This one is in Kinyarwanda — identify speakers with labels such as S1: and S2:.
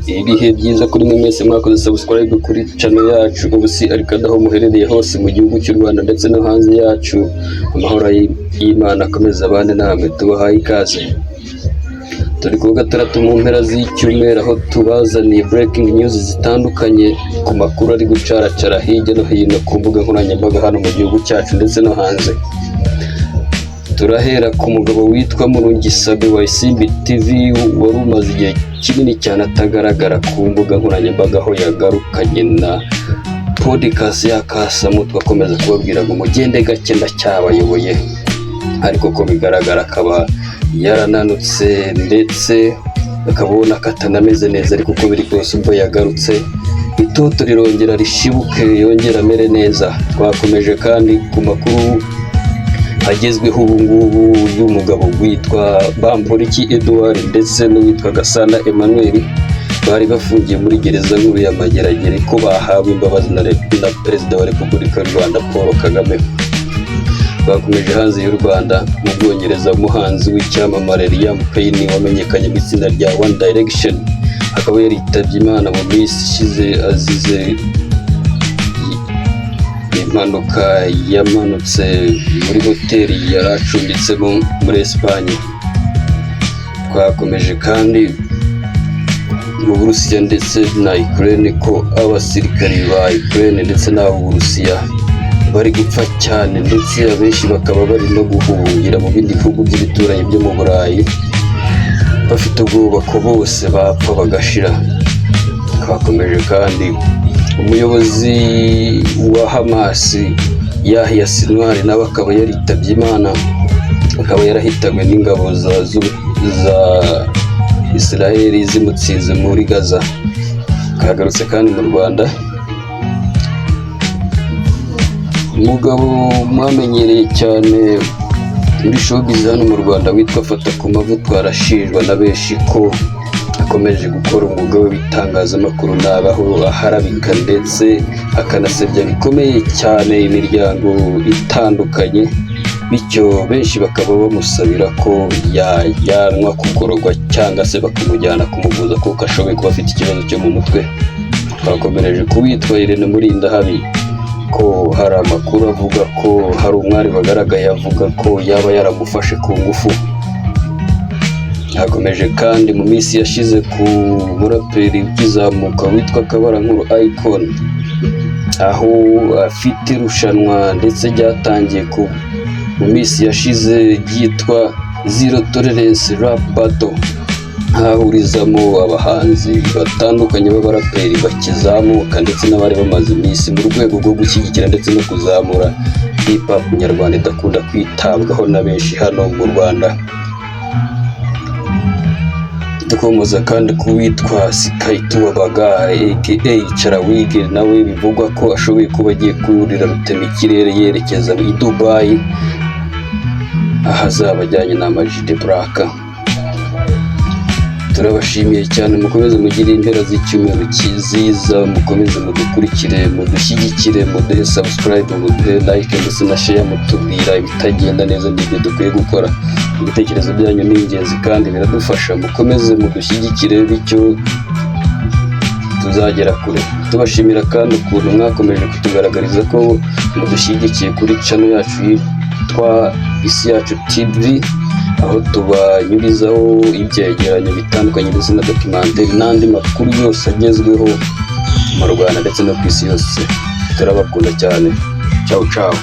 S1: Ibihe byiza kuri mwe mwese mwakoze subscribe kuri channel yacu. Ubu si Arikada, aho muherereye hose mu gihugu cy'u Rwanda ndetse no hanze yacu, amahoro y'Imana akomeza abane namwe. Tubahaye ikaze. Turi kuwa gatandatu mu mpera z'icyumweru, aho tubazaniye breaking news zitandukanye ku makuru ari gucaracara hirya no hino ku mbuga nkoranyambaga hano mu gihugu cyacu ndetse no hanze. Turahera ku mugabo witwa Murungi Sabe wa Isimbi TV, wari umaze igihe kinini cyane atagaragara ku mbuga nkoranyambaga, aho yagarukanye na podcast ya Kasamutwe, akomeza kubabwira ngo mugende gake ndacyabayoboye, ariko ko bigaragara akaba yarananutse, ndetse akaba ubona ko atanameze neza. Ariko uko biri kose, ubwo yagarutse itoto rirongera rishibuke, yongera amere neza. Twakomeje kandi ku makuru agezweho ubu ngubu y'umugabo witwa Bamporiki Edouard ndetse n'uwitwa Gasana Emmanuel bari bafungiye muri gereza nkuru ya Mageragere, ko bahawe imbabazi na Perezida wa Repubulika y'u Rwanda Paul Kagame. Bakomeje hanze y'u Rwanda, mu Bwongereza, umuhanzi w'icyamamare Liam Payne wamenyekanye mu itsinda rya One Direction akaba yaritabye Imana mu minsi ishize, azize impanuka yamanutse muri hoteli yari acumbitsemo muri Esipanye. Twakomeje kandi mu Burusiya ndetse na Ukraine, ko abasirikari ba Ukraine ndetse n'ab'Uburusiya bari gupfa cyane, ndetse abenshi bakaba bari no guhungira mu bindi bihugu by'ibituranyi byo mu Burayi, bafite ubwoba ko bose bapfa bagashira. Twakomeje kandi umuyobozi wa Hamas Yahya Sinwar, nawe akaba yaritabye Imana, akaba yarahitanywe n'ingabo za Israel zimutsinze muri Gaza. Kagarutse kandi mu Rwanda, umugabo mwamenyereye cyane muri showbiz hano mu Rwanda witwa Fatakumavuta arashinjwa na benshi ko akomeje gukora umwuga w'ibitangazamakuru nabi, aho aharabika ndetse akanasebya bikomeye cyane imiryango itandukanye, bityo benshi bakaba bamusabira ko yajyanwa kugororwa cyangwa se bakamujyana kumuvuza, kuko ashoboye kuba afite ikibazo cyo mu mutwe. Twakomereje ku witwa Irene Murindahabi, ko hari amakuru avuga ko hari umwari wagaragaye avuga ko yaba yaramufashe ku ngufu. Hakomeje kandi mu minsi yashize ku muraperi ukizamuka witwa Kabarankuru Icon, aho afite irushanwa ndetse ryatangiye ku mu minsi yashize ryitwa Zero Tolerance Rap Battle, hahurizamo abahanzi batandukanye b'abaraperi bakizamuka ndetse n'abari bamaze iminsi, mu rwego rwo gushyigikira ndetse no kuzamura hip hop nyarwanda idakunda kwitabwaho na benshi hano mu Rwanda. Dukomoza kandi ku witwa Skytu Baga aka Carawige, nawe bivugwa ko ashoboye kuba agiye kurira rutemikirere yerekeza i Dubai, aho azaba ajyanye na Ama G The Black. Turabashimiye cyane, mukomeze mugire impera z'icyumweru cyiza, mukomeze mudukurikire, mudushyigikire, muduhe subscribe, muduhe like ndetse na share, mutubwira ibitagenda neza n'ibyo dukwiye gukora. Ibitekerezo byanyu ni ingenzi kandi biradufasha. Mukomeze mudushyigikire, bityo tuzagera kure. Tubashimira kandi ukuntu mwakomeje kutugaragariza ko mudushyigikiye kuri channel yacu yitwa Isi Yacu TV, aho tubanyurizaho ibyegeranyo bitandukanye ndetse na documentary n'andi makuru yose agezweho mu Rwanda ndetse no ku isi yose. Turabakunda cyane. Ciao ciao.